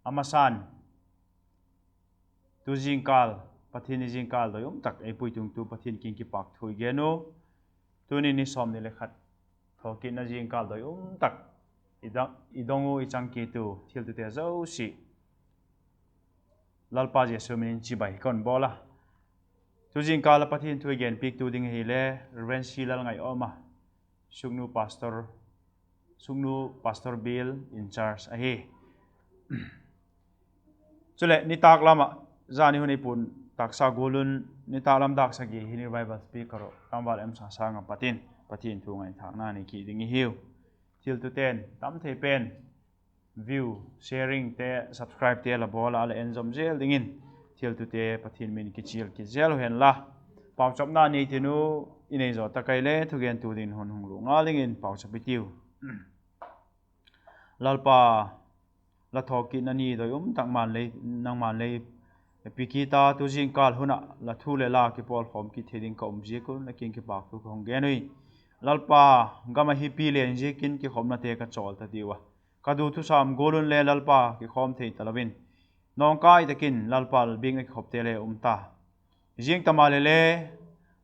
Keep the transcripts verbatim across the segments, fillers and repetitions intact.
A masa'n, tu zingkâl, Pathian ni zingkâl doi um tak ei puitungtu Pathian kiang in kipâk thu i gen u. Tuni ni sawmni le khat thawkitna zingkâl doi um tak i dong u, i chang kit u thiltute zosia Lalpa Jesu min in chibai ka hun bawl a. Tu zingkâl a Pathian thu i genpiaktu ding ahile Reverend C. Lalngaiawma, Suknu Pastor, Suknu Pastor Bial in charge ahi. Chuleh nitâk lam ah, zani hun ei puan tâksa gual un, nitâk lam dâk sagi hin revival speaker uh Kamval M. Sasang a pat in Pathian thu ngaithâkna nei kit ding i hiu. Thiltute'n tam thei pen view, sharingte, subscribete la bawl a, la en zom zel dingin thiltute Pathian min in kichial kit zel u hen la. Pauchapna nei tin u, i nei zaw tak ahile thugentu dingin hun hung lût ngal dingin pauchap i tiu. Lalpa, la thawkitna ni doi um tak nangma'n lei pi kit a, tu zingkâl hun ah la thu leh la kipawlkhawm kit thei ding ka um ziak un la kiang in kipâk thu ka hung gen ui. Lalpa, gam ah hi pi len ziakin kikhopnate ka chawl ta diu a, ka du thusam gual un le Lalpa kikhawm thei talo in, nawngkai tak in Lalpa, la biakna kikhopte le um ta. Zing ta maleh le,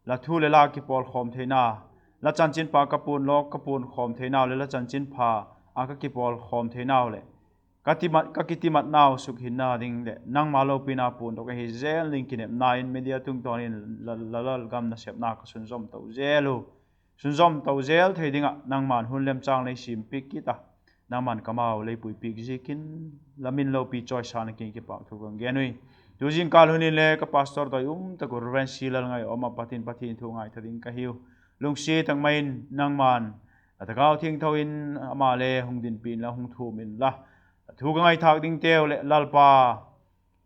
la thu leh la kipawlkhawm theina, la chanchinpha ka puan lawk ka puan khawm theinau leh la chanchinpha ah ka kipawlkhawm theinau leh ka kitimatnau sukhinna ding leh nangma lopina puandok ahi zel ding kinepna in media tungtawn in la lalgam nasepna ka sunzawm to zel u. Sunzawm to zel thei ding ah nangma'n hun lemchâng lei siampiak kit a, nangma'n ka mau lei puipiak ziakin la min lopi chawisakna kiang in kipâk thu ka hung gen ui. Tu zingkâl hun in le ka pastor doi um tak uh Reverend C. Lalngaiawma pat in Pathian thu ngaitha ding ka hiu. Lungsiat tak mai in nangma'n la Thagau Thiangtho in ama le hung dinpi inla, hung thum inla, la thu ka ngaithâk dingteu leh Lalpa,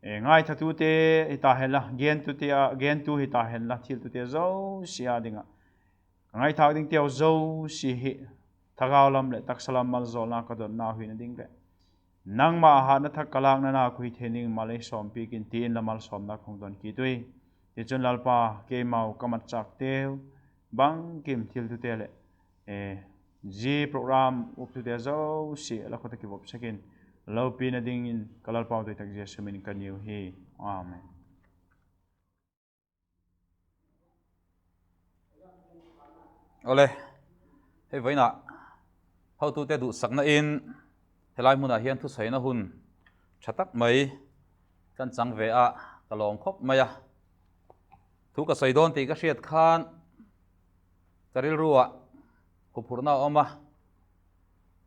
ngaithatute hita henla, gentu hita henla, thiltute zosia â ding ah ka ngaithâk dingteu zosia hi thagau lam leh taksa lam malzawlna ka donnau hina ding leh nangma hatna thak ka lâkna na ka hi thei ding malei sawmpiak in, ti in la malsawmna ka hung don kit ui. Tichun Lalpa, keimau ka matchâkteu, bangkim thiltute leh zia program uktute zosia la khut ah kivop sek in, lopina dingin ka Lalpau doi tak Jesu min in ka niu hi. Amen. Awle, hei vaina hotute dutsakna in, hilai mun ah hin thusoina hun ṭha tak mai kan chang ve ah, ka lawm khop mai a. Thu ka soi dawn ti ka hriat khan ka rilru ah huphurna um a,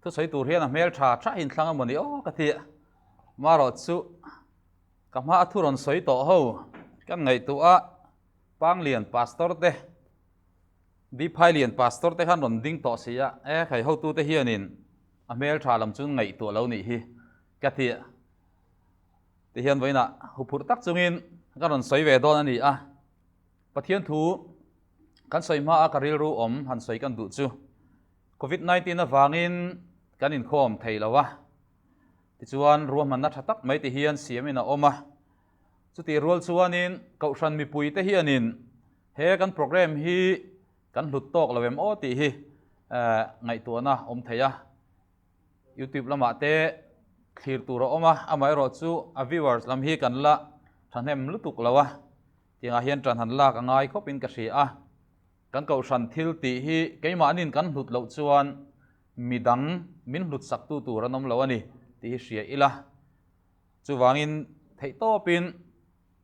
thusoi tur hian a hmel ṭha ṭha hin thlang a maw ni aw ka ti a. Amaherawhchu ka hma a thu rawn soi tawh ho kan ngaihtuah a, Panglian pastor te, Diphailian pastor te khan rawn ding tawh si a, e khai hotute hianin a hmel ṭha lam chu ngaihtuah lo nih hi ka ti a. Tihian vaina huphurh tak chungin ka rawn soi ve dawn a ni a. Pathian thu kan soi hma a ka rilru awm han soi kan duh chu, covid nineteen avangin kan inkhawm thei lo a, tichuan ruahmanna ṭha tak mai ti hian siam in a awm a. Chutih rual chuanin kohhran mipuite hianin he kan program hi kan hlut tawk lo em aw tih hi ngaihtuahna awm thei a. YouTube lamah te thlir tur a awm a, amaherawhchu a viewers lam hi kan la ṭhahnem lutuk lo a, tiang ah hian ṭan han lak a ngai khawpin ka hria a. Kan kohhran thil tih hi keimahni'n kan hlut loh chuan midang min hlutsaktu tur an awm lo a ni tih hi hria ila. Chuvangin theihtawpin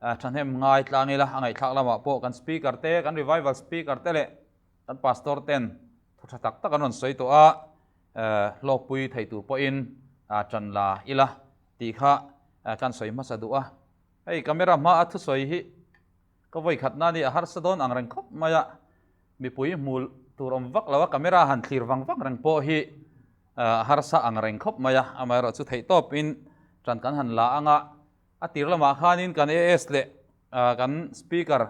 ṭhahnem ngai tlang ila, a ngaihthlak lamah pawh kan speaker te, kan revival speaker te leh kan pastor ten thu ṭha tak tak an rawn sawi tawh a, hlawkpui thei tur pawhin ṭan la ila tih kha kan sawi hmasa duh a. Hei camera hma a thusawi hi ka vawikhatna ni a harsa dawn ang reng khawp mai a, mipui hmu tur awm vak lo a, camera han thlir vang vak reng pawh hi a harsa ang reng khawp mai a, amaherawhchu theihtawpin ṭan kan han la ang a. A tir lamah khanin kan AS leh kan speaker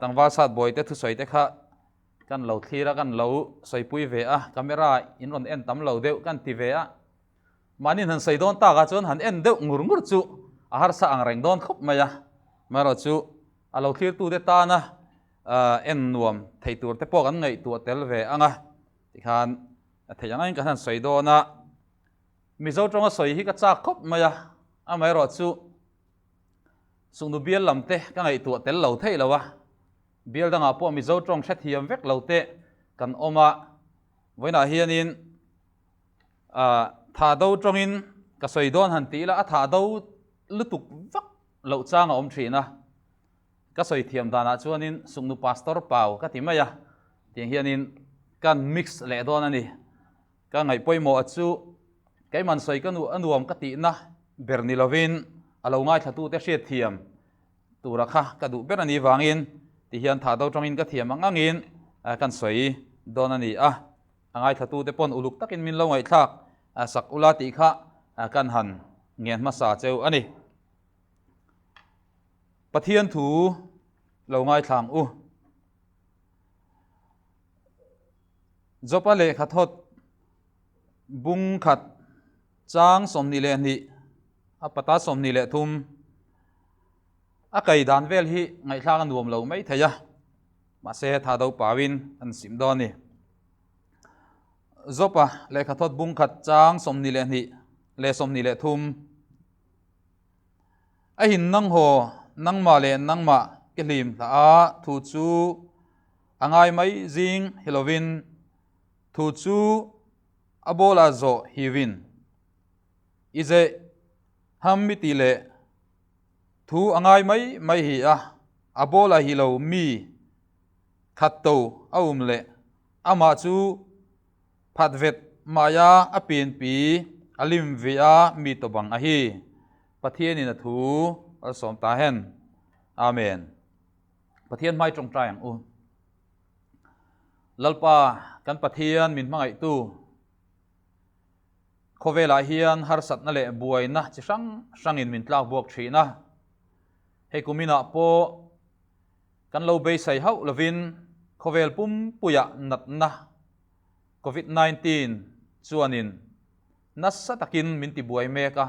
Tangvalsat Bawite thusawite kha kan lo thlir a, kan lo sawipui ve a, camera in rawn en tam lo deuh kan ti ve a. Mahni'n han sawi dawn tak a chuan han en deuh ngur ngur chu a harsa ang reng dawn khawp mai a. Amaherawhchu a lo thlirtute tana en nuam thei tur te pawh kan ngaihtuah tel ve ang a. Tikhan a thei ang in kan han sawi dawn a. Mizo ṭawnga sawi hi ka chak khawp mai a. Amaherawhchu, suknu bial lamte ka ngaihtuah tel lo thei lo a, bial dang ah pawh Mizo ṭawng hrethiam vek lote kan um a. Vawiin ah hian in, Thado ṭawng in ka sawi dawn han ti ila, a Thado lutuk vak loh châng a um ṭhin a. Ka sawi thiam dan ah chuan in suknu pastor pau ka ti mai a, tiang hian in kan mix leh dawn a ni. Ka ngaih pawimaw ah chu, keiman sawi ka nu a nuam ka tihna ber ni lovin, a lo ngaithlatute hriatthiam tura kha ka duh ber a ni vangin, ti hian Thado ṭawng in ka thiam ang angin kan sawi dawn a ni a. A ngaithlatute pawn uluk takin min lo ngaihthlak sak ula tih kha kan han ngen hmasa cheu a ni. Pathian thu lo ngaithlang u. Joba lehkhathot bung khat châng sawmhnih leh hnih, a pat a sawmhnih leh thum, a kaidan vel hi ngaihthlak a nuam lo mai thei a, mahse, Thado pau in kan sim dawn ni. Joba lehkhathot bung khat châng sawmhnih leh hnih le sawmhnih leh thum. Ahin nanghaw, nangma leh nangmah kihlim thla a thu chu a ngai mai zing hiloin, thu chu a bawl a zawh hiu in. I zeh ham i ti leh, thu a ngai mai mai hi a, a bawl a hilo mi khat to a um leh, amah chu phat vet mai a, a pianpi a lim ve a mi tawhbang ahi. Pathian in a thu a sawm ta hen. Amen. Pathian hmai ṭawngṭai ang u. Lalpa, kan Pathian min hmangaihtu, khawvel ah hian harsatna leh buaina chi hrang hrang in min tlak buak ṭhin a. Hei kum in ah pawh kan lo beisei hauh lovin, khawvel pumpui ah natna covid nineteen chuan in nasa takin min tibuai mek a.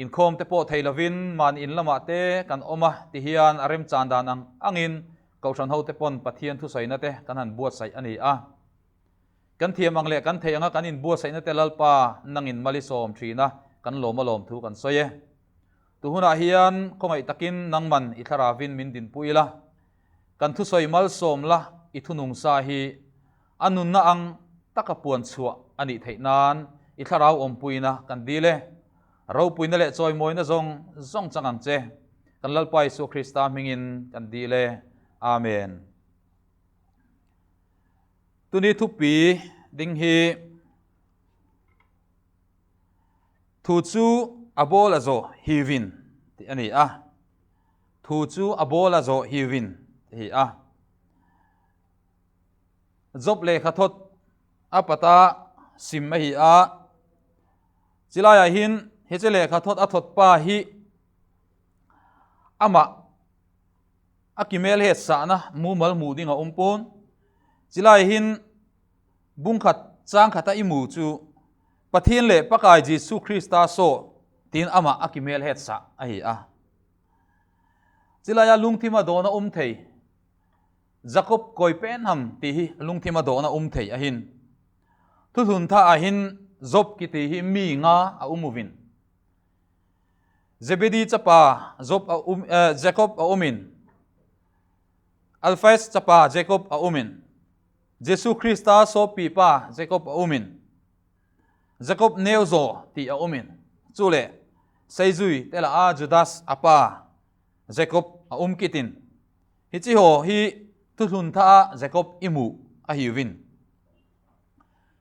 Inkhawmte pawh thei lovin man in lamah te kan awm a, ti hian a remchan dan ang angin, kohhran hote pawn Pathian thusawina te kan han buatsaih a ni a. Kan thiam ang leh kan thei anga kan inbuatsaihna te Lalpa, nangin mal i sawm ṭhin a, kan lawm a lawm thu kan sawi e. Tu hunah hian khawngaih takin nangman i Thlarauin min dinpui ila, kan thusawi malsawm la, i thunungsa hi a nunna ang taka puan chhuah a nih theih nan i Thlarau awmpuina kan dil e. Ropuina leh chawimawina zawng zawng chang ang che. Kan Lalpa Isu Krista hmingin kan dil e. Amen. Tuni thupi ding hi, thu chu a bawl a zawh hiu in, ti a ni a. Thu chu a bawl a zawh hiu in, ti hi a. Job lehkhathot a pat a sim ahi a. Chulai ah hin, hiche lehkhathot a thot pa hi amah a kimêlhetsahna mumal hmuh ding a um pua'n. Chulai hin bung khat châng khat a i mu chu, Pathian leh Pakai Jesu Krista saw, tiin amah a kimêlhetsah ahi a. Chulai a lungthim a dawn a um thei, Jakob kawi pen ham ti hi lungthim a dawn a um thei ahin, Thuthun Thah ah hin Job kiti hi mi nga a um uvin. Zebedi chapa Job a um, eh, Jakob a um in, Alphaeus chapa Jakob a um in, Jesu Krista sawpipa Jakob a um in, Jakob neuzaw ti a um in, chuleh seizui te lah a Judas a pa Jakob a um kit in, hiche haw hi Thuthun Thah a Jakob i mu ahiuvin.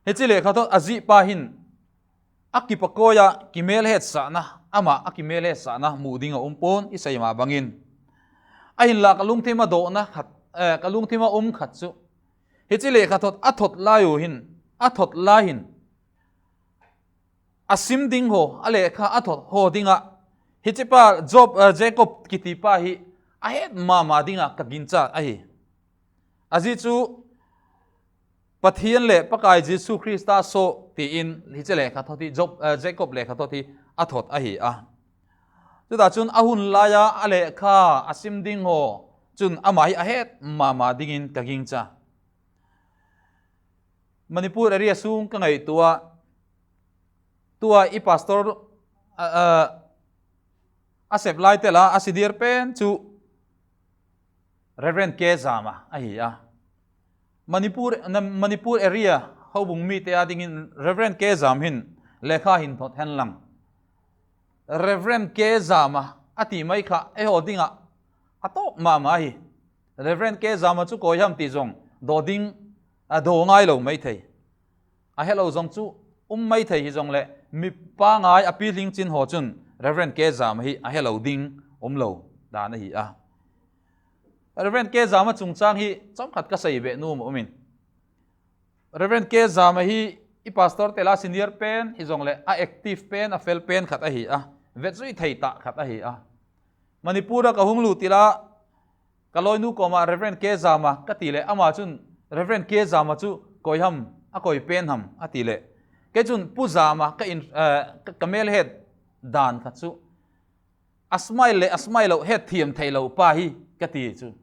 Hiche lehkhathot a zihpa hin a kipakoi a kimêlhetsahna, amah a kimêlhetsahna muh ding a um pua'n i sei ma bangin. Ahinla ka lungthim a dawhna khat, eh, ka lungthim a um khat chu, hiche lehkhathot a thot lai u hin, a thot lai hin, a sim ding haw, a lehkha a thot haw ding ah, hichepa Job, eh, Jakob kitipa hi a het ma ma ding ah ka ginchâk ahi. A zia chu Pathian leh Pakai Jesu Krista saw tiin hiche lehkhathot hi Job, eh, Jakob lehkhathot hi a thot ahi a. Chutah chun a hun lai a a lehkha a sim ding haw chun ama hi a het ma ma dingin ka gingcha. Manipur area sung ka ngaihtuah a, tua i pastor a, a, a sep lai tel a, a senior pen chu Reverend K. Zama ahi a. Manipur, Manipur area houbung mite â dingin Reverend K. Zam hin lekha hin thot hen lang, Reverend K. Zama a ti mai kha eihaw ding ah a tawp ma ma hi. Reverend K. Zama chu koi ham ti zong daw ding, a daw ngailo mai thei. A helo zong chu um mai thei hi zong leh, mi pangai a pilhing chin haw chun Reverend K. Zama hi a helo ding umlo dan ahi a. Reverend K. Zama chungchâng hi chawmkhat ka sei beh nuam a um in, Reverend K. Zama hi i pastor tel a senior pen hi zong leh a active pen, a fel pen khat ahi a, vetzui thei tah khat ahi a. Manipur ah ka hung lut til a, ka lawinu kawm ah Reverend K. Zama ka ti leh, ama chun Reverend K. Zama chu koi ham, a koi pen ham a ti leh, kei chun Pu Zama ka, ka mêlhet dan khat chu, a smile leh a smile lo hetthiam theilo pa hi ka ti chu.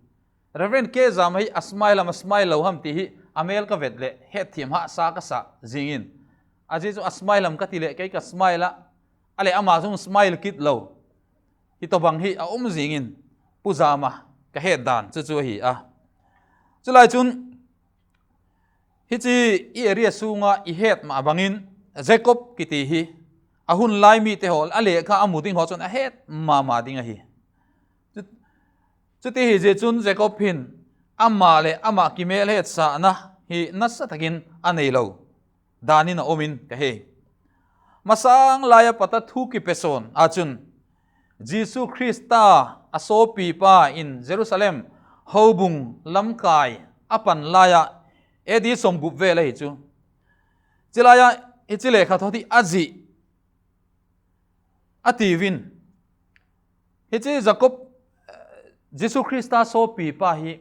Reverend K. Zama hi a smile ham, a smile lo ham ti hi a mêl ka vet leh hetthiam hahsa ka sa zing in, a zia chu a smile ham ka ti leh kei ka smile a, a leh ama chun smile kit lo, hi tawhbang hi a um zing in, Pu Zama ka het dan chu chu ahi a. Chulai chun, hiche i area sung ah i het ma bangin, Jacob kiti hi a hun lai mite haw, a lekha a mu ding haw chun a het ma ma ding ahi. Chuti hi zia chun Jacob hin ama leh ama kimêlhetsakna hi nasa tak in a neilo dan in a um in ka he. Masâng lai a pat a thu kipesawn ah chun, Jesu Khrista a sawpipa in Jerusalem houbung lamkai a pan lai ah, A D sawmgup vel ahi chu. Chulai ah hiche lekhathot hi a zih a tiu in, hiche Jacob, Jesu Khrista sawpipa hi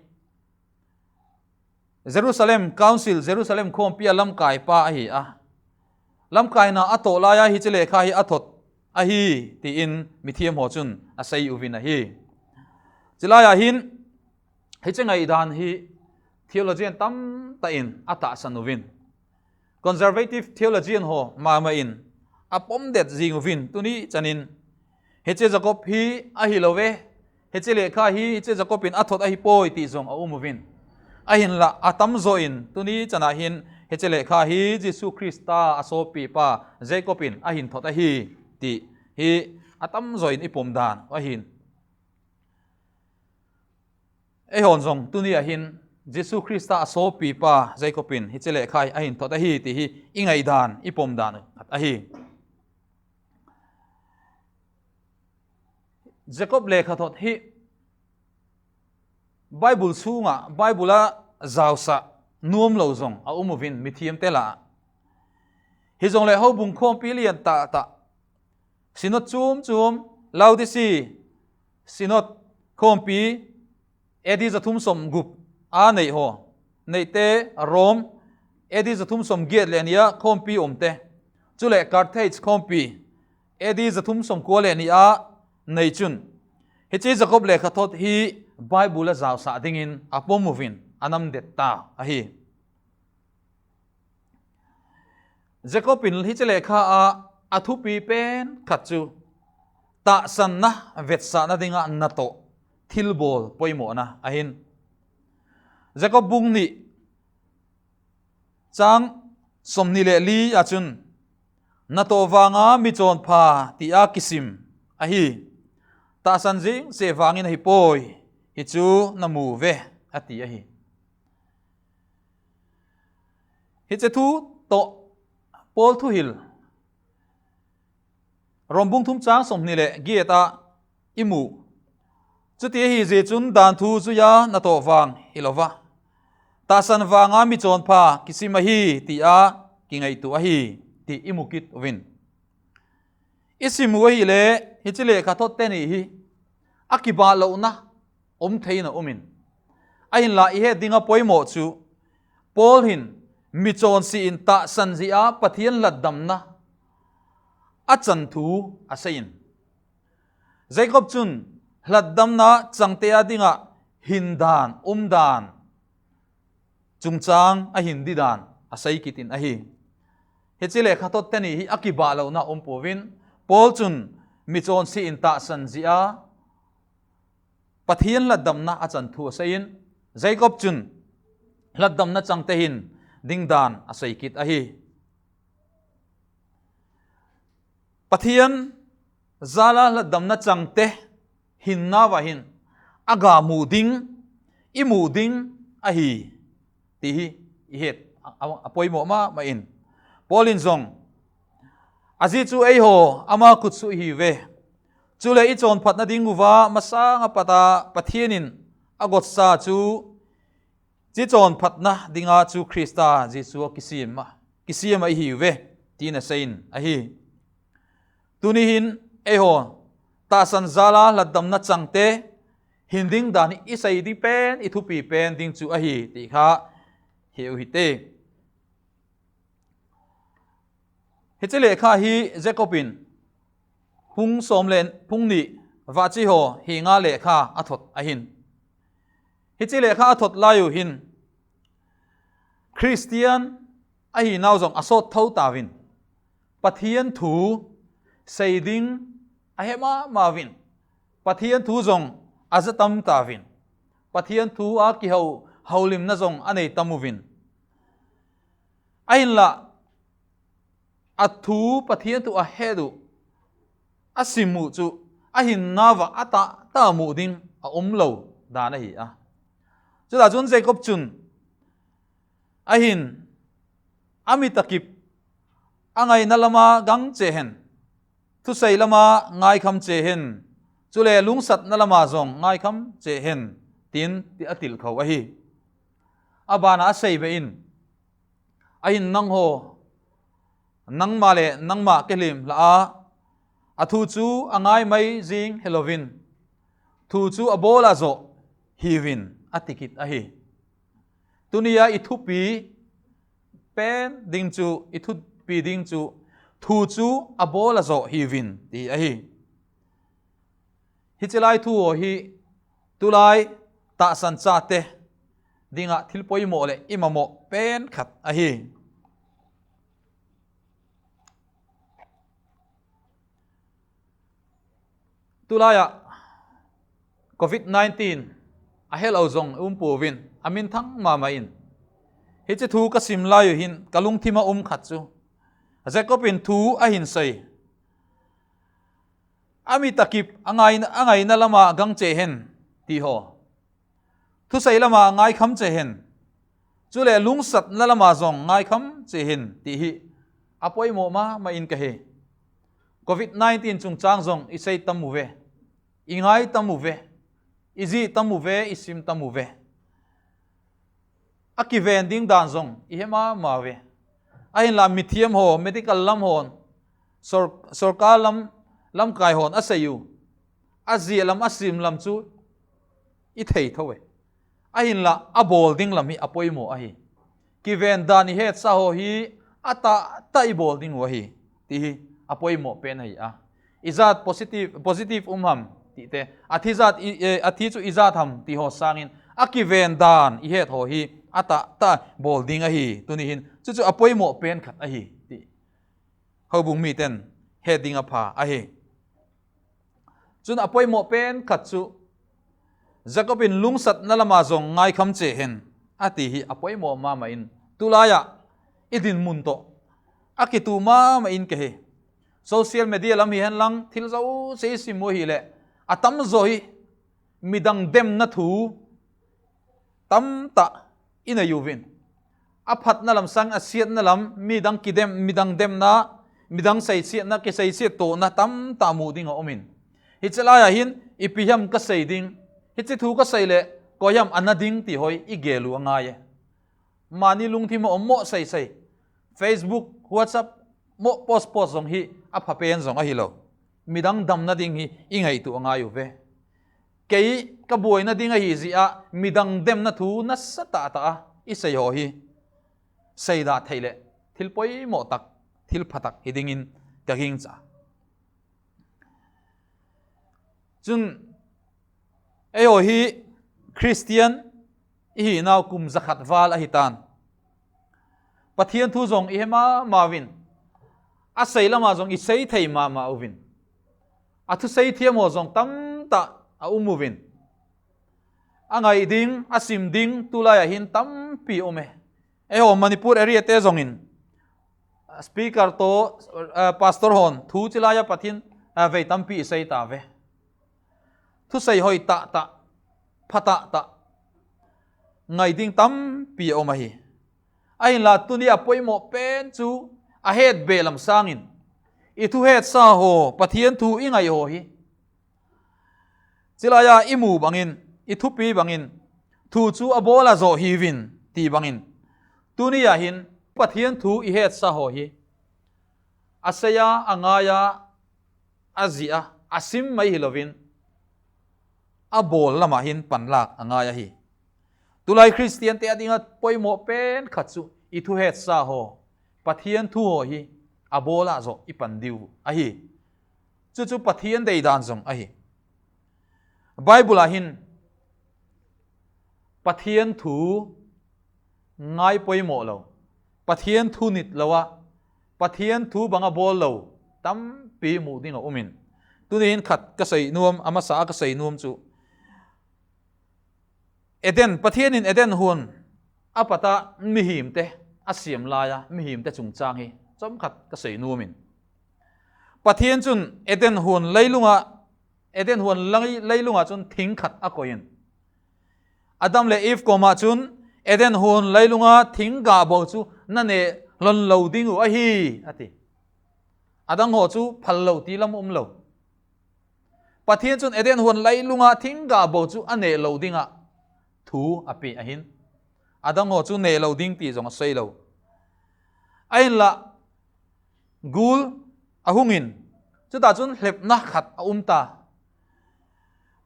Jerusalem Council, Jerusalem khawmpi a lamkaipa ahi a. Lamkaina a tawh lai a hiche lekha hi a thot ahi, ti in mithiam haw chun a sei uvin ahi. Chulai ah hin, hiche ngaidan hi theologian tamtak in a tahsan uvin, conservative theologian haw ma ma in a pom det zing uvin, tuni chan in, hiche Jacob hi ahilo e, hiche lekha hi hiche Jacob in a thot ahi puai ti zong a um uvin. Ahinla a tamzaw in tuni chan ah hin hiche lekha hi Jesu Khrista a sawpipa Jacob in a hin thot ahi, ti hi a tamzaw in i pom dan ahi'n. Eihaw'n zong tuni ah hin Jesu Khrista a sawpipa Jacob in hiche lekha hi a hin thot ahi ti hi i ngaidan, i pom dan khat ahi. Jacob lekhathot hi Bible sung ah, Bible ah zausa nuamlo zong a um uvin mithiamte lah ah. Hijongleh houbung khawmpi lian tahtah, Synod chuam chuam, Laodicea Synod khawmpi A D za thum sawmgup a nei haw, neite, Rome A D za thum sawmgiat leh ni a khawmpi umte, chuleh Carthage khawmpi A D za thum sawmkua leh ni a nei chun, hiche Jacob lekhathot hi Bible a zausa dingin a pom uvin a namdet ta ahi. Jacob in hiche lekha ah a thupi pen khat chu tahsanna vetsahna ding ah natoh thilbawl poimawhna ahi'n. Jacob bung ni chang sawmni leh li ah chun, natoh vang a michawnpha ti a kisim ahi, tahsan zing seh vang in ahi puai, hi chu na mu ve, a ti ahi. Hiche thu tawh Paul thuhil Rom bung thum chang sawmni leh giat ah i mu. Chuti ahi zia chun dan thu zui a natoh vang hilo a, tahsan vang a michawnpha kisim ahi ti a kingaitua ahi, ti i mu kit uvin. I sim u ahile, hiche lekhathotte ni hi a kibahlohna um thei in a um in, ahinla i het ding a poimawh chu Paul hin michawnsi in tahsan zia Pathian hlatdamna a chan thu a sei in, Jacob chun hlatdamna changte a ding ah hin dan, um dan, chungchâng a hin di dan a sei kit in ahi. Hiche lekhathotte ni hi a kibahlohna um pua'n, Paul chun michawnsia in tahsan zia a Pathian hlatdamna a chan thu a sei in, Jakob chun hlatdamna changte hin ding dan a sei kit ahi. Pathian jâl a hlatdamna changte hinnau ah hin a ga mu ding, i mu ding ahi ti hi i het a, a poimaw ma ma in. Paul in zong, a zi chu eihaw ama kutsuh i hiu ve. Chuleh i chawnphatna ding uva masang a pat a Pathian in a gotsa chu, chi chawnphatna dinga chu Khrista Jesu ah kisiam ah i hiu ve, ti'n a sei in ahi. Tuni hin eihaw tahsan jâl a hlatdamna changte hin ding dan hi i sei ding pen, i thupi pen ding chu ahi ti kha he uh hite. Hiche lekha hi Jakob in phung sawm le phung ni vahchoi haw hi nga lekha a thot ahin. Hiche lekha a thot lai uh hin Khristian ahinau zong a sawt tho tau in, Pathian thu sei ding a he ma mau in, Pathian thu zong a za tam tau in, Pathian thu a kiho, holimna zong a nei tam uvin. Ahinla, a thu, Pathian thu a het uh, a sim uh chu a hinnau ah a ta ta mu ding a um lo dan ahi a. Chutah chun Jakob chun ahin, a mit a kip a ngaina lam a gang che hen, thusei lam a ngaikham che hen, chule lungsatna lam a zong ngaikham che hen, ti'n a tilkho ahi. A ban a a sei bep in, ahin nanghaw, nangma leh nangma kihilhimhla a, a thu chu a ngai mai zing hilo in, thu chu a bawl a zawh hiu in, a ti kit ahi. Tuni a i thupi pen ding chu, i thupi ding chu, thu chu a bawl a zawh hiu in ti ahi. Hiche lai thu haw hi tulai tahsan chate ding ah thil poimaw leh i mamawh pen khat ahi. Tulai ah covid nineteen a helo zong um puau in, a minthang ma ma in, hiche thu ka sim lai uh hin ka lungthim a um khat chu, Jakob in thu a hin sei, a mit a kip a ngaina, a ngaina lam a gang che hen, ti haw, thusei lam a ngaikham che hen, chule lungsatna lam a zong ngaikham che hen ti hi a poimaw ma ma in ka he. Covid nineteen chungchâng zong i sei tam u ve, i ngai tam u ve, i zi tam u ve, i sim tam u ve. A kiven ding dan zong i he ma ma ve. Ahinla mithiam haw, medical lam haw, sor-, sorkar lam, lamkai haw'n a sei u, a zia lam, a sim lam chu i thei tho e. Ahinla a bawl ding lam hi a poimaw ahi. Kiven dan i hetsa haw hi a ta ta i bawl ding uh ahi, ti hi a poimaw pen ahi a. I zat positive, positive um ham tite, a thi zat, a thi chu i zat ham ti haw sâng in a kiven dan i het haw hi a ta ta bawl ding ahi. Tuni hin chu chu a poimaw pen khat ahi ti houbung mite'n het ding a pha ahi. Chun a poimaw pen khat chu Jakob in lungsatna lam a zong ngaikham che hen a ti hi a poimaw ma ma in, tulai ah i dinmun tawh a kitu ma ma in ka he. Social media lam hi hen lang thil zosia i sim u hileh, a tam zaw hi midang demna thu tamtak i nei uvin, a phatna lam sâng a siatna lam, midang kidem, midang demna, midang seisiatna, kiseisiat tona tamtak mu ding a um in, hiche lai ah hin ipi ham ka sei ding, hiche thu ka sei leh koi ham a na ding ti haw i gel u a ngai e. Mani lungthim a um mawh seisei, Facebook, WhatsApp mawh post post zong hi a pha pen zong ahilo, midang damna ding hi i ngaitua a ngai u ve. Kei ka buaina ding ahi zia a midang demna thu nasa tah tah a i sei haw hi seidah thei leh thil poimaw tak, thil pha tak hi dingin ka gingcha. Chun, eihaw hi Khristian i hinau kum za khat val ahi ta'n, Pathian thu zong i he ma ma uvin, a sei lam ah zong i sei thei ma ma uvin, a thusei thiam haw zong tamtak a um uvin, a ngai ding, a sim ding tulai ah hin tampi um e. Eihaw Manipur area te zong in speaker tawh pastor haw'n thu chi lai ah Pathian vei tampi i sei ta ve. Thusei hoi tahtah, pha tahtah, ngai ding tampi a um ahi. Ahinla tuni a poimaw pen chu a het be lam sâng in i thuhetsa haw, Pathian thu i ngai haw hi chi lai a i mu bangin, i thupi bangin, thu chu a bawl a zawh hiuvin ti bangin, tuni a hin Pathian thu i hetsa haw hi a sei a, a ngai a, a zia, a sim mai hilo in, a bawl lam ah hin panlâk a ngai ahi. Tulai Khristiante a ding ah poimaw pen khat chu i thuhetsa haw, Pathian thu haw hi a bawl a zawh i pan diu ahi. Chu chu Pathian deidan zong ahi. Bible ah hin Pathian thu ngai poimaw lo, Pathian thu nit lo a, Pathian thu bang a bawl lo tampi mu ding a um in, tuni hin khat ka sei nuam, a masa a ka sei nuam chu Eden, Pathian in Eden huan a pat a mihingte a siam lai a, mihingte chungchâng hi chawm khat ka sei nuam in, Pathian chun Eden huan leilung ah, Eden huan leilung ah chun thing khat a koi in, Adam leh Eve kawm ah chun, Eden huan leilung a thing gah bo chu na ne lon lo ding uh ahi, a ti. A dang haw chu phal lo ti lam um lo. Pathian chun Eden huan leilung a thing gah bo chu a ne lo ding ah thu a pia ahin, a dang haw chu ne lo ding ti zong a sei lo. Ahinla, gul a hung in, chuta chun hlepna khat a um ta.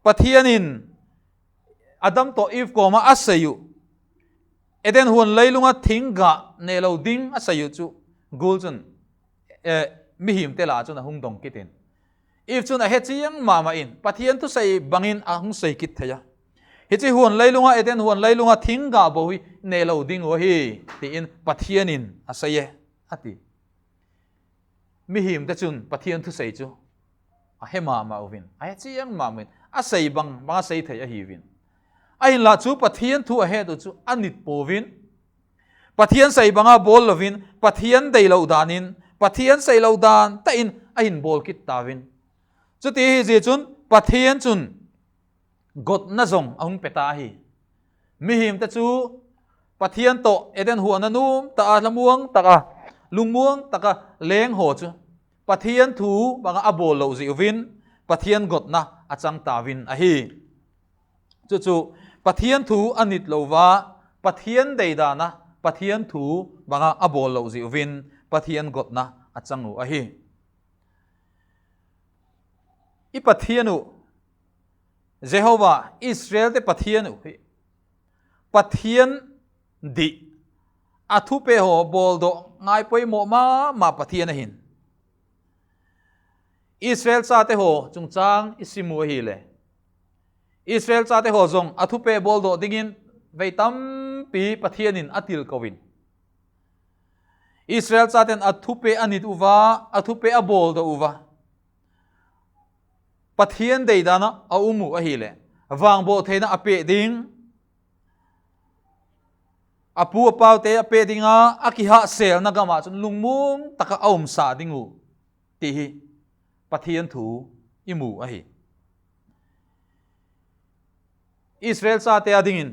Pathian in Adam tawh Eve kawm ah a sei uh, Eden huan leilung a thing gah ne lo ding a sei uh chu, gul chun mihingte la chun a hung dong kit in, Eve chun a he chiang ma ma in, Pathian thusei bangin a hung sei kit thei a. Hiche huan leilung a, Eden huan leilung a thing gah bo hi ne lo ding uh ahi, ti in Pathian in a sei e, a ti. Mihingte chun Pathian thusei chu a he ma ma uvin, a he chiang ma ma in, a sei bang bang a sei thei ahiuvin. Ahinla chu Pathian thu a het uh chu a nit puau in, Pathian sei bang a bawl lo in, Pathian deilo dan in, Pathian seilo dan tah in a hin bawl kit tau in. Chuti hi zia chun Pathian chun gotna zong a hung pe ta ahi. Mihingte chu Pathian tawh Eden huan a nuam tak a, lungmuang tak a, lungmuang tak a leng haw chu Pathian thu bang a a bawl lo zia uvin Pathian gotna a chang tau in ahi. Chu chu Pathian thu a nit lo ua, Pathian deidan a, Pathian thu bang a a bawl lo zia uvin Pathian gotna a chang uh ahi. I Pathian uh Jehova, Israelte Pathian uh hi Pathian dih, a thupêk haw bawldawh ngai poimaw ma ma Pathian ahi'n. Israel chate haw chungchâng i sim u ahile, Israel chate haw zong a thupêk bawldawh dingin vei tampi Pathian in a tilko in, Israel chate'n a thupêk a nit ua, a thupêk a bawldawh ua, Pathian deidan ah a um uh ahileh, vangbawl theina a pêk ding, a pu a paute a pêk ding a, a kihahsêlna gam ah chun lungmuang tak ah a umsa ding uh, ti hi Pathian thu i mu ahi. Israel chate a dingin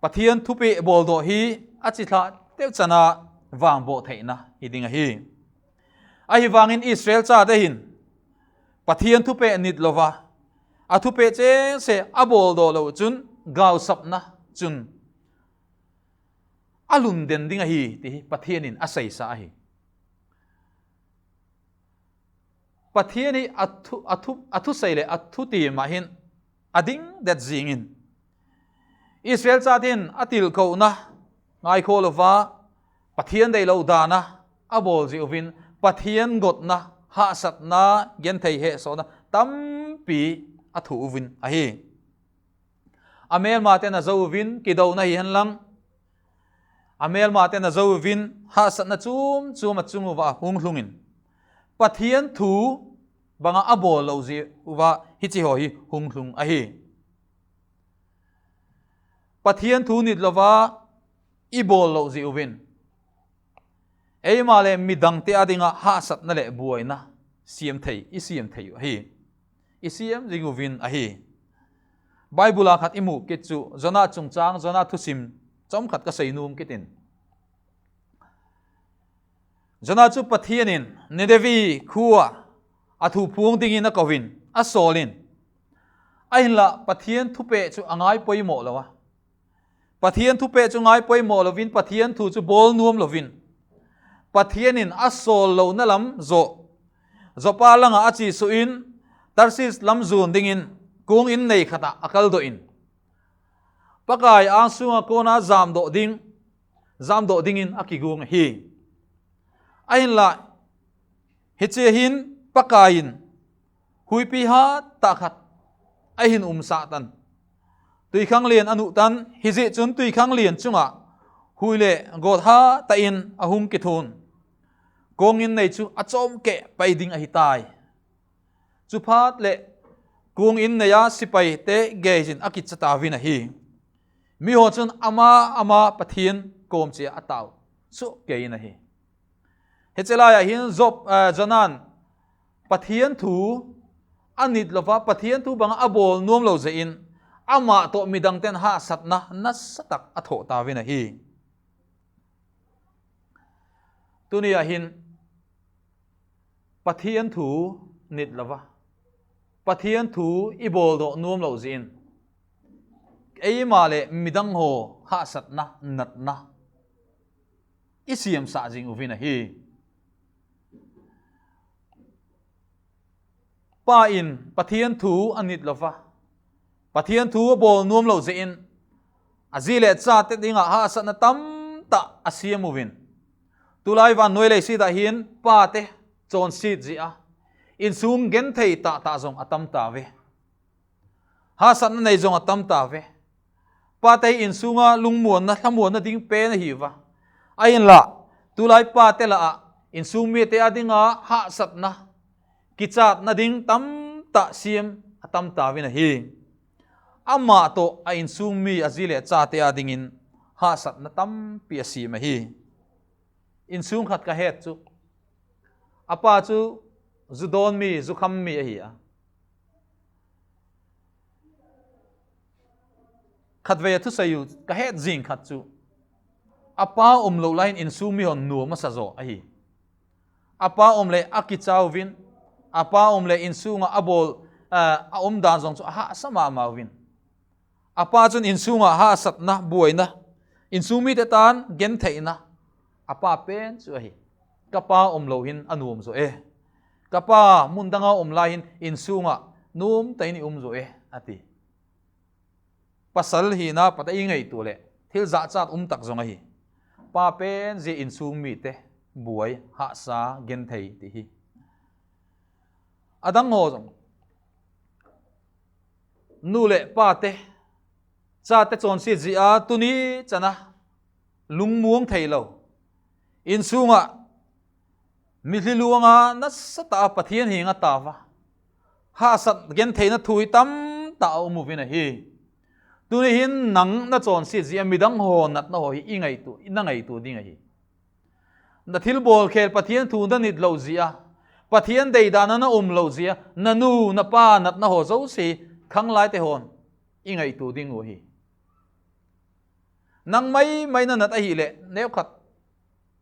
Pathian thupêk bawldawh hi a chithla teu chan a vangbawl theina hi ding ahi. Ahivangin Israel chate hin Pathian thupêk nit lo a, a thupêk chengse a bawldawh lo chun, gausapna chun a lungden ding ahi ti hi Pathian in a seisa ahi. Pathian hi a thusei leh a thutiam ah hin a ding det zing in, Israel chate'n a tilkona ngaikhawk lo a, Pathian deilo dan a a bawl zia uvin Pathian gotna, hahsatna, genthei hesawna tampi a thu uvin ahi. A mêlmate'n a zo uvin kidona hi hen lang, A mêlmate'n a zo uvin, hahsatna chuam chuam a chung ua hung lhung in, Pathian thu bang ah a bawl lo zia ua hichi haw hi hung lhung ahi. Pathian thu nitlo a i bawl lo zia uvin, eima leh midangte â ding ah hahsatna leh buaina siam thei, i siam thei uh ahi. I siam zing uvin ahi. Bible a khat i mu kit chu Jona chungchâng, Jona thusim chawm khat ka sei nuam kit in. Jona chu Pathian in Ninevi khua ah a thu phuang dingin a ko in, a sawl in, ahinla Pathian thupeh chu a ngai poimaw lo a. Pathian thupeh chu ngai poimaw lo in, Pathian thu chu bawl nuam lo in, Pathian in a sawl lona lam zaw, Joppa lang ah a chia suk in, Tarsis lam zuan dingin kuang in nei khat ah a kaldok in, Pakai âng sung ah kuan a jâmdok ding, jâmdok dingin a kiguang ahi. Ahinla, hichia hin Pakai in huipi hat tak khat a hin umsak tan, tuikhang lian a nuh tan, hiziakchun tuikhang lian chung ah hui leh gawt hat tak in a hung kithuan. Kuang in nei chu a chawm keh pai ding ahi tai. Chuphat leh kuang in nei a sipaite gei in a kicha tau in ahi. Mihaw chun ama ama Pathian kawm chia a tau suk kei in ahi. Hiche lai ah hin Jona'n Pathian thu a nitlo a, Pathian thu bang ah a bawl nuam lo zia in, ama tawh midangte'n hahsatna nasa tak a thoh tau in ahi. Tuni ah hin Pathian thu nitlo a, Pathian thu i bawldok nuam lo zia in, eima leh midang haw hahsatna, natna i siamsak zing uvin ahi. Pa in Pathian thu a nitlo a, Pathian thu a bawl nuam lo zia in, a zi leh chate ding ah hahsatna tamtak a siam uvin, tulai van nuai lei siat ah hin pate chawnsiat zia a, insung genthei tak tak zong a tam ta ve. Hahsatna nei zong a tam ta ve. Pate insung a lungmuanna, thamuanna ding pen ahi ua. Ahinla, tulai pate lah ah insung mite â ding a hahsatna, kichatna ding tamtak siam a tam tau in ahi. Ama tawh a insung mi, a zi leh chate â dingin hahsatna tampi a siam ahi. Insung khat ka het chu, a pa chu zu dawn mi, zu kham mi ahi a. Khatvei a thusei uh ka het zing khat chu, a pa umlo lai in insung mi hon nuam a sa zaw ahi. A pa um leh a kicha uvin, a pa um leh insung ah a bawl, a umdan zong chu a hahsa ma ma uvin. A pa chun insung ah hahsatna, buaina, insung mite ta'n gentheina, a pa pen chu ahi. Ka pa umlo hin a nuam zaw e. Ka pa mun dang a um lai hin insung ah nuam tak in i um zaw e, a ti. Pasal hina pat a i ngaitua leh thil zahchat um tak zong ahi. Pa pen zia insung mite buai, hahsa, genthei ti hi. A dang haw zong, nu leh pate, chate chawnsiat zia a tuni chan a lungmuang theilo, insung ah mitthli luang a nasa tak a Pathian hing a tau a, hahsat gentheina thu hi tamtak a um uvin ahi. Tuni hin nang na chawnsiat zia a midang haw natna haw hi i ngaitua, i na ngaitua ding ahi. Na thilbawlkhêl, Pathian thu na nitlo zia a, Pathian deidan a na umlo zia a, na nu na pa natna haw zosia hi khanglaite haw'n i ngaitua ding uh ahi. Nang mai mai na nat ahileh neukhat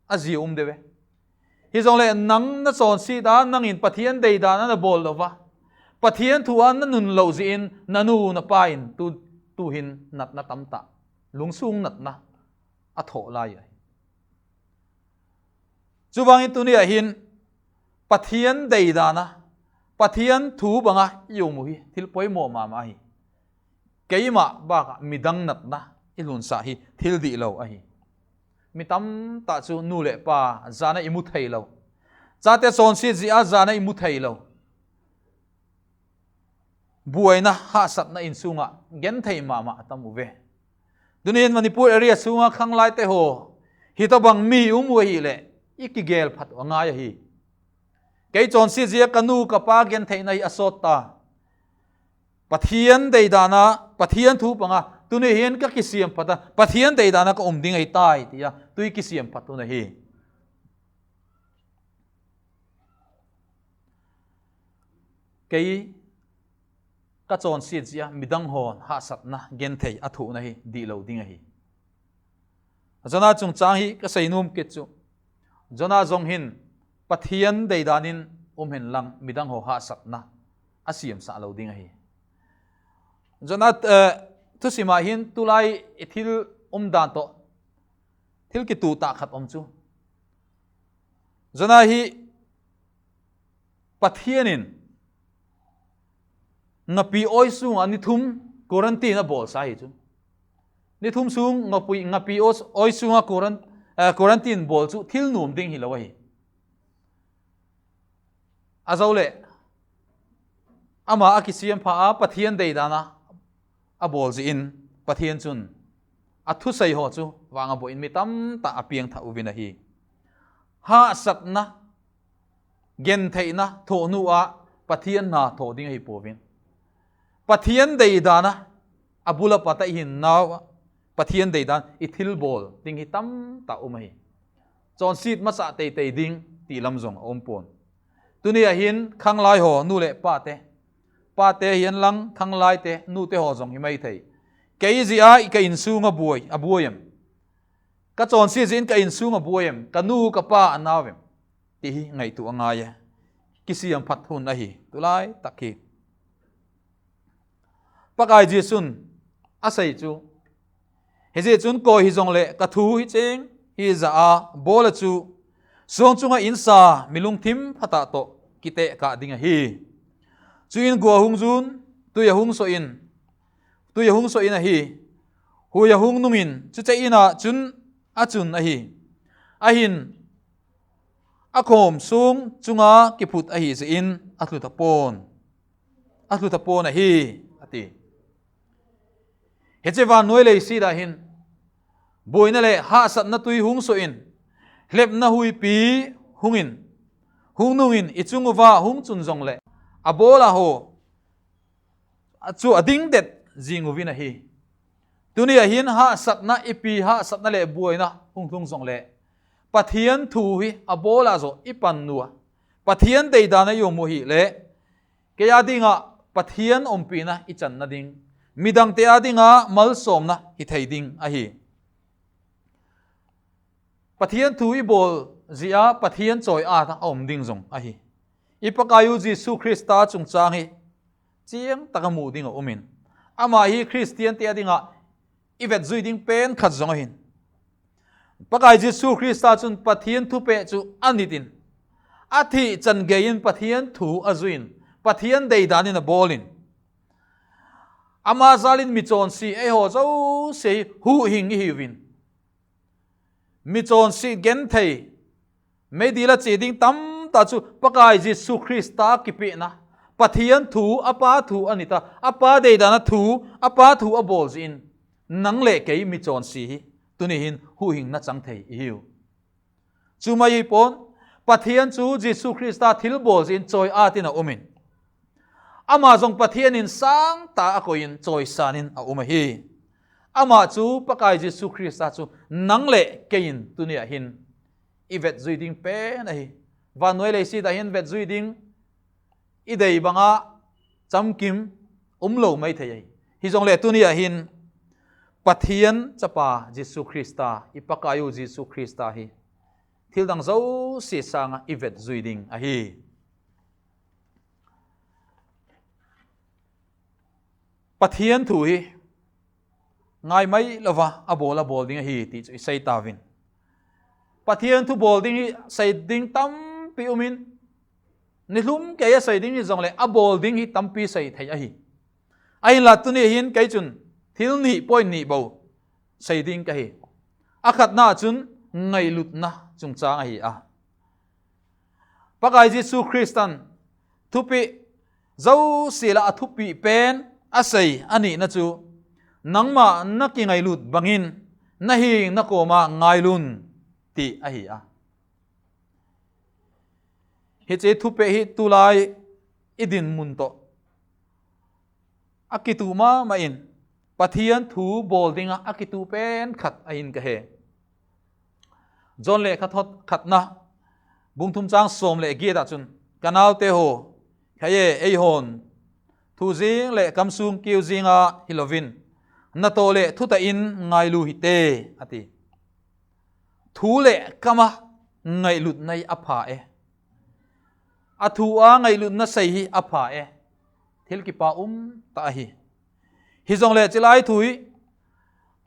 a zia um deu e. Hijongleh nang na chawnsiat a, nang in Pathian deidan a na bawl lo a, Pathian thu a na nunlo zia in na nu na pa in tu, tu'hin natna tamtak, lungsung natna a thoh lai ahi. Chuvangin tuni ah hin Pathian deidan a, Pathian thu bang a i um uh hi thil poimaw ma ma hi. Keima bâk ah midang natna i lunsak hi thil dihlo ahi. Mi tamtak chu nu leh pa jan a i mu theilo, chate chawnsiat zia a jan a i mu theilo, buaina, hahsatna insung ah genthei ma ma a tam uh ve. Tuni'n Manipur area sung a khanglaite haw Hitobang mi um uh ahileh, i kigel phat uh a ngai ahi. Kei chawnsiat zia ka nu ka pa gentheina hi a sawt ta. Pathian deidan a, Pathian thu pang a, tuni hin ka kisiam phat a, Pathian deidan a ka um ding ahi tai, ti a, tu i kisiam phat hun ahi. Kei ka chawnsiat zia midang haw'n hahsatna genthei a thuakna hi dihlo ding ahi. Jona chungchâng hi ka seinuam kit chu, Jona zong hin Pathian deidan in um hen lang midang haw hahsatna a siamsah lo ding ahi. Jona thusim ah hin tulai i thil umdan tawh thil kitu tak khat um chu, Jona hi Pathian in ngapi awi sung ah ni thum quarantine a bawlsa hi chu. Ni thum sung ngapi awi sung ah quarantine bawl chu thil nuam ding hilo ahi. A zo leh, ama a kisiam pha a Pathian deidan a a bawl zia in, Pathian chun a thusei haw chu vang a baw in mi tamtak a piangthak uvin ahi. Hahsatna, gentheina thawn nu ah Pathian na thaw ding ahi puau in, Pathian deidan a, a bul a pat a i hinnau ah Pathian deidan i thilbawl ding hi tamtak um ahi. Chawnsiat masa teitei ding ti lam zong a um pua'n. Tuni ah hin khanglai haw nu leh pate, pate hi'n lang khanglaite nute haw zong hi mai thei. Kei zia a ka insung a buai, a buai em? Ka chawnsiat zia in ka insung a buai em? Ka nu ka pa a nau em? Ti hi ngaitua a ngai e. Kisiam phat hun ahi tulai tak hi. Pakai Jesu'n a sei chu, hizia chun kawi hi zong leh ka thu hi chêng hi za a bawl a chu, suang chung ah insa mi lungthim phat ah tawh kitehkâ ding ahi. Chuin gua hung zun, tui a hung sawh in, tui a hung sawh in ahi. Hui a hung nung in, chuche In ah chun a chun ahi. Ahin, a khawm suang chung ah kiphut ahi zia in a thlu ta pua'n, a thlu ta pua'n ahi, a ti. Hiche van nuai lei siat ah hin buaina leh hahsatna tui hung sawh in, hlepna huipi hung in, hung nung in i chung uva hung chun zong leh, a bawl a haw chu a ding det zing uvin ahi. Tuni ah hin hahsatna, i pi hahsatna leh buaina hung tlung zong leh, Pathian thu hi a bawl a zaw i pan nu a, Pathian deidan a i um u hileh, kei â ding ah Pathian umpina i channa ding, midangte â ding ah malsawmna hi thei ding ahi. Pathian thu i bawl zia Pathian chawi ât a um ding zong ahi. I Pakai u Jesu Khrista chungchâng hi chiang tak a mu ding a um in, ama hi Khristiante â ding ah i vetzui ding pen khat zong ahi'n. Pakai Jesu Khrista chun Pathian thupêk chu a nit in, a thi chan gei in Pathian thu a zui in, Pathian deidan in a bawl in, ama jâl in michawnsia eihaw zosia hi huhhing i hiu in, michawnsia genthei, meidil a chia ding tamtak chu Pakai Jesu Khrista kipiakna, Pathian thu, a Pa thu a nit a, a Pa deidan a thu, a Pa thu a bawl zia in, nang leh kei michawnsia hi tuni hin huhhingna chang thei i hiu. Chu mai hi pua'n, Pathian chu Jesu Khrista thilbawl zia in chawi ât in a um in, ama zong Pathian in sâng tak a koi in chawisâng in a um ahi. Ama chu Pakai Jesu Khrista chu nang leh kei in tuni ah hin i vetzui ding pen ahi. Van nuai lei siat ah hin vetzui ding i dei bang ah chamkim um lo mai thei ahi. Hijongleh tuni ah hin Pathian chapa Jesu Khrista, i Pakai u Jesu Khrista hi thildang zosia sâng ah i vetzui ding ahi. Pathian thu hi ngai mai lo a a bawl a bawl ding ahi ti chu i sei tau in. Pathian thu bawl ding hi sei ding tampi um in, nihlum kei a sei ding hi zong leh a bawl ding hi tampi sei thei ahi. Ahinla tuni hin kei chun thil ni point ni bo sei ding ka hi. A khatna chun ngailutna chungchâng ahi a. Pakai Jesu Khrista'n thupi zosia lah a thupi pen a sei a nihna chu, nangma na kingailut bangin na hing na kawm a ngailun. ti ahi a. Hiche thupeh hi tulai i dinmun tawh a kitu ma ma in, Pathian thu bawl ding ah a kitu pen khat ahi'n ka he. John lekhathot khatna, bung thum châng sawm leh giat ah chun, Ka naute haw, khai e, eihaw'n thu zing leh kam sung kiu zing a hilo in, na tawh leh thutah in ngailu hite, a ti. Thu leh kam a ngailutna hi a pha e. A thu a ngailutna sei hi a pha e. Thil kipak um ta ahi. Hijongleh chulai thu hi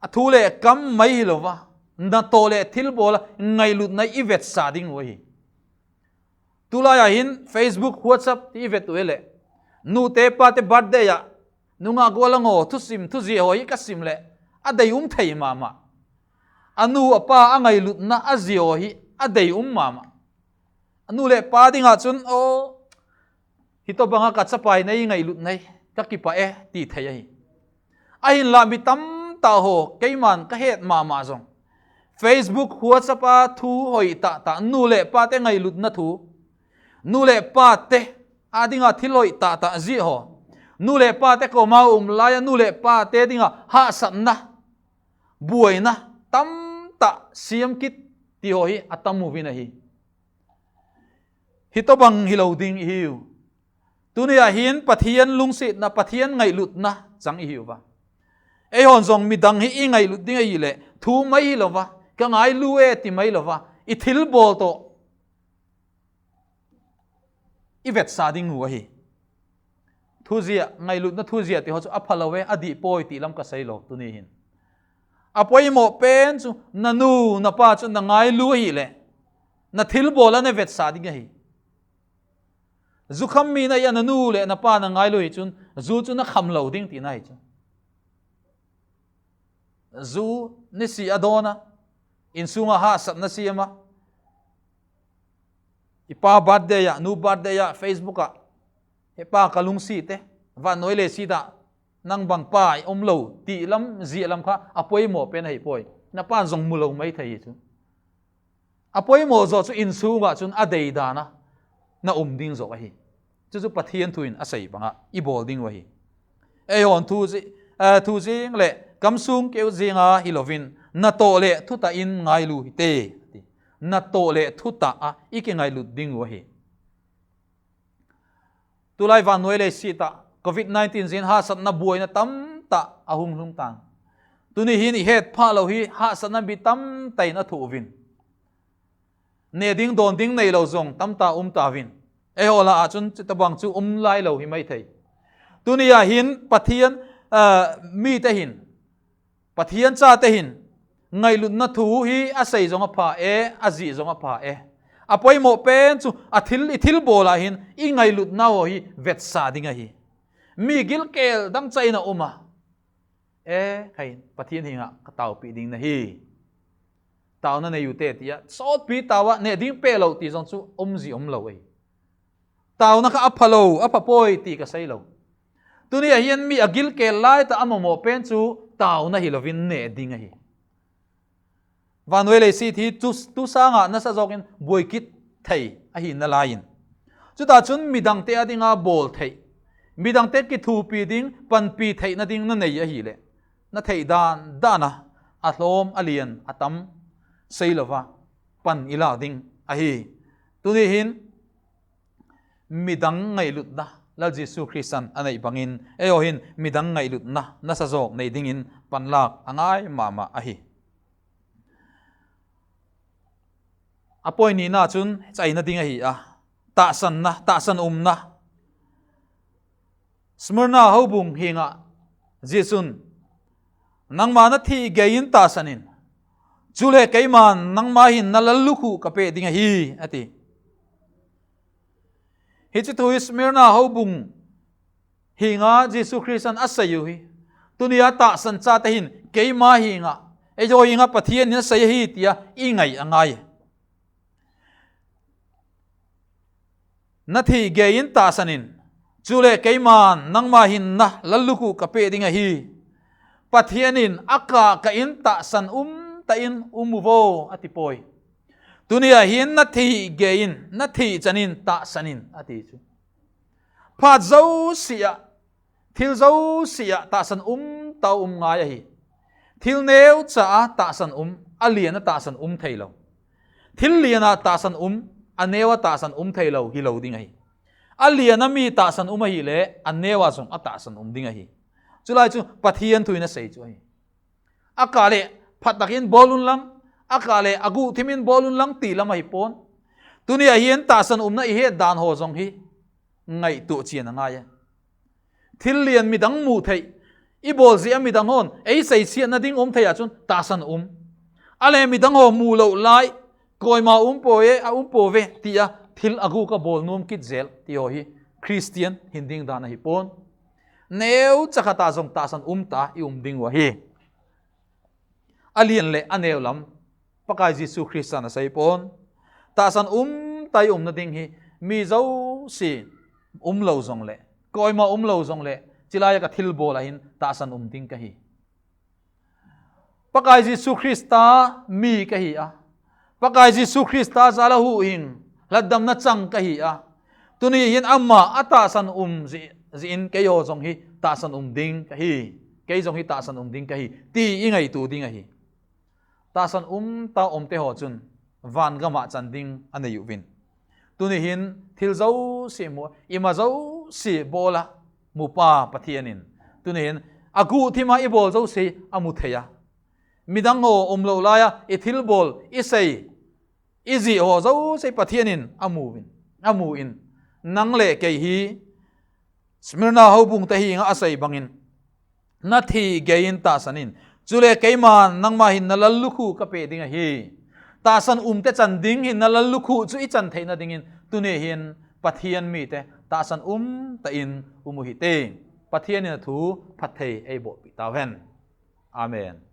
a thu leh kam mai hilo a, na tawh leh thilbawl a ngailutna i vetsa ding uh ahi. Tulai ah hin Facebook, WhatsApp ti i vet uh leh, nute pate birthday ah, nungak gual a ngaw thusim thuzia haw hi ka sim leh, a dei um thei ma ma. A nu a pa a ngailutna a zia haw hi a dei um ma ma. A nu leh pa ding ah chun, aw, hitobang a ka chapa in ei ngailutna hi ka kipak e, ti thei ahi. Ahinla mi tamtak haw, keima'n ka het ma ma zong, Facebook, WhatsApp a thu hoi tah tah, nu leh pate ngailutna thu, nu leh pate â ding ah thil hoi tah tah zia haw, nu leh pate kawm a um lai a nu leh pate ding ah hahsatna, buaina tamtak siam kit ti haw hi a tam uvin ahi. Hitobang hilo ding i hiu. Tuni ah hin Pathian lungsiatna, Pathian ngailutna chang i hiu a. Eihaw'n zong midang hi i ngailut ding ahileh, thu mai hilo a, ka ngailu e ti mai lo a, i thilbawl tawh i vetsa ding uh ahi. Thuzia, ngailutna thuzia ti haw chu a phalo e, a dih puai ti lam ka sei lo tuni hin. A poimaw pen chu na nu na pa chu na ngailu ahileh, na thilbawl a na vetsa ding ahi. Zu kham mi na hi a, na nu leh na pa na ngailu hi chun, zu chu na kham lo ding tina hi chu. Zu nisi a dawn a, insung ah hahsatna siam a, i pa birthday ah, nu birthday ah, Facebook ah, he pa ka lungsiat e, vannuai lei siat ah nang bang pa i um lo ti lam zia lam kha a poimaw pen ahi puai. Na pa'n zong mu lo mai thei hi chu. A poimaw zaw chu insung ah chun a deidan a na um ding zaw ahi. Chu chu Pathian thu in a sei bang ah i bawl ding uh ahi. Eihaw'n thu zi-, eh, thu zing leh kam sung kiu zing a hilo in, na tawh leh thutah in ngailu hite, a ti. Na tawh leh thutah a i kingailut ding uh ahi. Tulai vannuai lei siat ah Covid nineteen ziakin hahsatna buaina tamtak a hung lhung ta'n. Tuni hin i het phalo hi hahsatna mi tamtak in a thuak uvin, ne ding dawn ding neilo zong tamtak um ta uvin, eihaw la ah chun chutobang chu um lailo hi mai thei. Tuni ah hin Pathian, ah, mite hin, Pathian chate hin ngailutna thu hi a sei zong a pha e, a zik zong a pha e. A poimaw pen chu a thil, i thilbawl ah hin i ngailutna haw hi vetsa ding ahi. Mi gilkel dangchai in a um a, e, khai, Pathian hing ah ka taupi ding na hi, tauna nei ute, ti a sawtpi tau a, ne ding pelo ti zong chu um zi um lo ahi. Tauna kha a phalo, a pha puai ti ka sei lo. Tuni ah hin mi a gilkel lai tak a mamaw pen chu tauna hilo in ne ding ahi. Vannuai lei siat hi tu, tu sâng ah nasa zawk in buai kit thei ahi nalai in, chuta chun midangte â ding a bawl thei, midangte kithuapi ding, panpi theina ding na nei ahileh, na theih dan dan a, a hlawm a lian a tam sei lo a, pan i lâk ding ahi. Tuni hin midang ngailutna Lal Jesu Khrista'n a neih bangin eihaw hin midang ngailutna nasa zawk nei dingin panlâk a ngai ma ma ahi. A pawi nina chun chaina ding ahi a, tahsanna, tahsan umna. Smyrna houbung hing ah Jesu'n, nangma na thi gei in tahsan in, chule keima'n nangma hinna lallukhu ka pe ding ahi, a ti. Hiche thu hi Smyrna houbung hing a Jesu Khrista'n a sei u hi, tuni a tahsan chate hin keima hing ah, eihaw hing ah Pathian in a sei ahi ti a i ngai a ngai. Na thi gei in tahsan in, chule keima'n nangma hinna lallukhu ka pe ding ahi. Pathian in a kâ kâ in tahsan um ta in um u vo, a ti puai. Tuni a hin na thei gei in, na thei chan in tahsan in a ti chu. Phat zosia ah, thil zosia ah tahsan um tau um ngai ahi. Thil neucha a tahsan um, a lian a tahsan um theilo. Thil lian a tahsan um, a neu a tahsan um theilo hilo ding ahi. A lian a mi tahsan um ahileh, a neu a zong a tahsan um ding ahi. Chulai chu Pathian thu in a sei chu ahi. A kâ leh phat tak in bawl unlang, a kâ leh a guhthim in bawl unlang ti lam ahi pua'n. Tuni a hin tahsan umna i het dan haw zong hi ngaitua chian a ngai a. Thil lian midang mu thei, i bawl zia midang haw'n ei seisiatna ding um thei ah chun tahsan um. A leh midang haw mu lo lai, kawima um pua e, a um pua ve ti a thil a gûk a bawl nuam kit zel ti haw hi Khristian hin ding dan ahi pua'n. Neucha khat a zong tahsan um ta i um ding uh ahi. A lian leh a neu lam Pakai Jesu Khrista'n a sei pua'n. Tahsan um ta i umna ding hi mi zosia um lo zong leh, kawima um lo zong leh, chulai ah ka thilbawl ah hin tahsan um ding ka hi. Pakai Jesu Khrista mi ka hi a, Pakai Jesu Khrista jal a huhhing, lhatdamna chang ka hi a, tuni hin ama a tahsan um zi-, zia in kei haw zong hi tahsan um ding ka hi, kei zong hi tahsan um ding ka hi ti i ngaitua ding ahi. Tahsan um ta umte haw chun van gam ah chan ding a nei uh in, tuni hin thil zosia mu, i ma zosia bawl a mupa Pathian in tuni hin a guhthim a i bawl zosia a mu thei a, midang haw um lo lai a i thilbawl, i sei, i zia haw zosia Pathian in a mu in, a mu in, nang leh kei hi Smyrna houbungte kiang ah a sei bangin, na thi gei in tahsan in, chuleh keima'n nangma hinna lallukhu ka pe ding ahi. Tahsan umte chan ding hinna lallukhu chu i chan theina dingin tuni hin Pathian mite tahsan um ta in um uh hite. Pathian in a thu phatthei ei bawlpi tau hen. Amen.